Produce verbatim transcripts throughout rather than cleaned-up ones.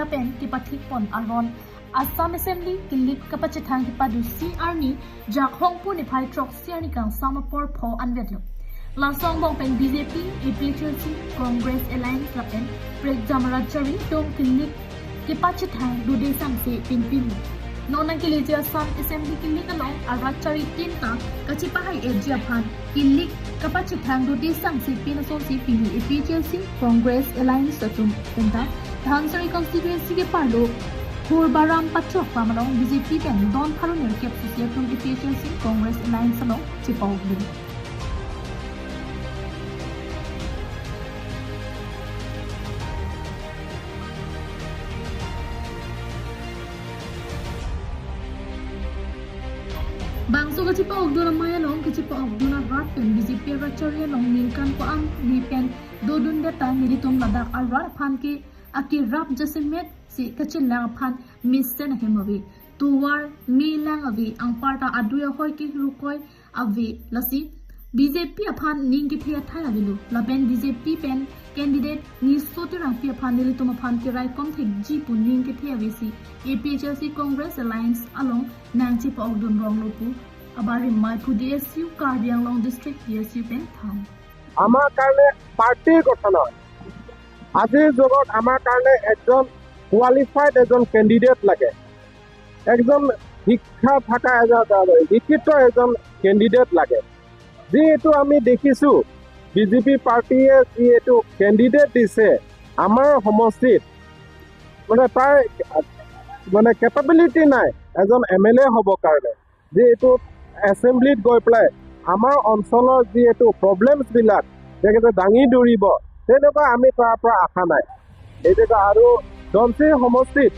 pen kepathik pon aron Assam Assembly kilik kapachethang kepadusi arni Jakhong pu niphai throksi arni kangsam apor pho anvetlo. Laso angbong pen B J P, A P H L C, Congress Alliance lapen prekjam rat chari atum kilik kepachethang dode sangse pinpin. Non nangkeleji Assam Assembly kilik along arat chari tin ta kachepahai-etji aphan kilik kapachethang dode sangse pin asonsi pini A P H L C, Congress Alliance atum penta Dhansiri constituency ke-arlo Khurbaram Pachok pam along B J P pen don pharo nerkep susi atum A P H L C, Congress Alliance along chepahokdun. Bangso kachepahokdun amei along kachepahokdun arat pen B J P arat chari along ningkan ko-an ni pen dodundet ta nelitum ladak arat aphan ke akerap jasemet si kachelang aphan mesen ahem ave. Tovar melang ave, anparta adui ahoi ke rukoi ave, lasi B J P aphan ning kethe athai avelo. Lapen B J P pen candidate Niso Terangpi aphan nelitum aphan keraikom thekji pu ning kethe avesi A P H L C Congress Alliance along nangchepahokdun ronglo pu abarim mai pu D S U, Karbi Anglong District D S U pen than. আমাৰ কাৰণে পাৰ্টিৰ কথা নহয়। আজিৰ যুগত আমাৰ কাৰণে একজন কোৱালিফাইড এজন কেণ্ডিডেট লাগে, একজন শিক্ষা থকা এজন, শিক্ষিত এজন কেণ্ডিডেট লাগে। যিহেতু আমি দেখিছো বিজেপি পাৰ্টিয়ে যিহেতু কেণ্ডিডেট দিছে আমাৰ সমষ্টিত, মানে তাৰ মানে কেপেবিলিটি নাই এজন এম এল এ হ'ব কাৰণে। যিহেতু এছেম্বলিত গৈ পেলাই আমাৰ অঞ্চলৰ যিহেতু প্ৰব্লেমছবিলাক তেখেতে দাঙি ধৰিব, তেনেকুৱা আমি তাৰ পৰা আশা নাই। এতিয়া আৰু ধনশিৰি সমষ্টিত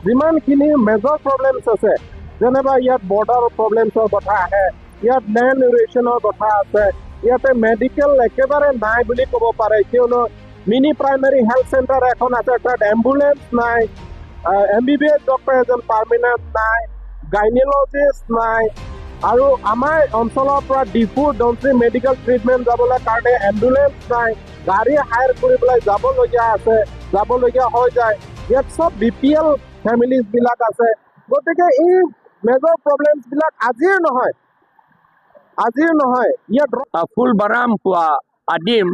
যিমানখিনি মেজৰ প্ৰব্লেমছ আছে, যেনেবা ইয়াত বৰ্ডাৰ প্ৰব্লেমছৰ কথা আহে, ইয়াত লেণ্ড ইৰেশ্যনৰ কথা আছে, ইয়াতে মেডিকেল একেবাৰে নাই বুলি ক'ব পাৰে, কিয়নো মিনি প্ৰাইমেৰী হেল্থ চেণ্টাৰ এখন আছে, তাত এম্বুলেন্স নাই, M B B S doctor এজন পাৰ্মানেণ্ট নাই, গাইনলজিষ্ট নাই, আৰু আমাৰ অঞ্চলৰ পৰা ডিফু ধনশিৰি মেডিকেল ট্ৰিটমেণ্ট যাবলৈ কাৰণে এম্বুলেন্স নাই, গাড়ী হায়াৰ কৰি পেলাই যাবলগীয়া আছে, যাবলগীয়া হৈ যায়। ইয়াত চব বি পি এল ফেমিলিজ বিলাক আছে। গতিকে এই মেজৰ প্ৰব্লেমছ বিলাক আজিৰ নহয়, আজিৰ নহয়, ইয়াত আ, ফুলবাৰাম কোৱা adim,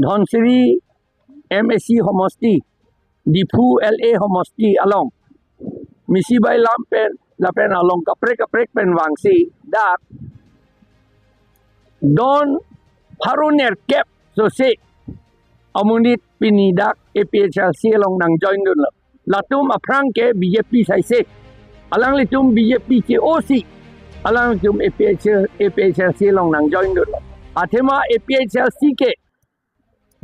ধনশিৰি এম এ চি সমষ্টি, ডিফু এল এ সমষ্টি along Misibai lam pen lapen along kaprek kaprek pen vangsi dak don pharo nerkep sose amonit pini dak A P H L C along nangjoin dunlo. Latum aphrang ke B J P saise. Alanglitum B J P ke-o si. Alanglitum A P H L, A P H L C along nangjoin dunlo. Athema A P H L C ke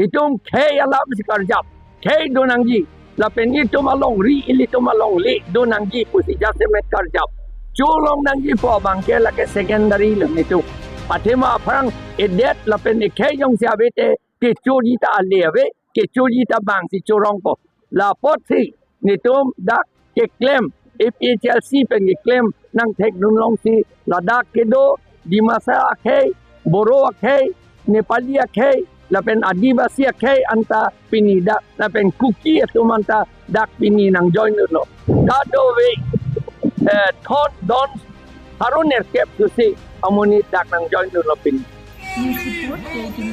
itum khei alam si karjap, khei do nangji. Lapen itum alongri, ilitum alongle do nangji pusi jasemet karjap. Cholong nangji pu abang ke lake secondary lo nelitum. Athema aphrang edet lapen ekhei jongsi ave te kechorji ta ale ave, kechorji ta bangsi chorongpo. La apotsi nelitum dak keklem, A P H L C pen keklem nangthekdun longsi ladak kedo Dimasa akhei, Boro akhei, Nepali akhei, lapen Adivasi akhei anta pini dak, lapen Kuki atum anta dak pini nangjoin dunlo. Kadokave, eh, thon don pharo nerkep sose amonit dak nangjoin dunlo pini. News report, K T V.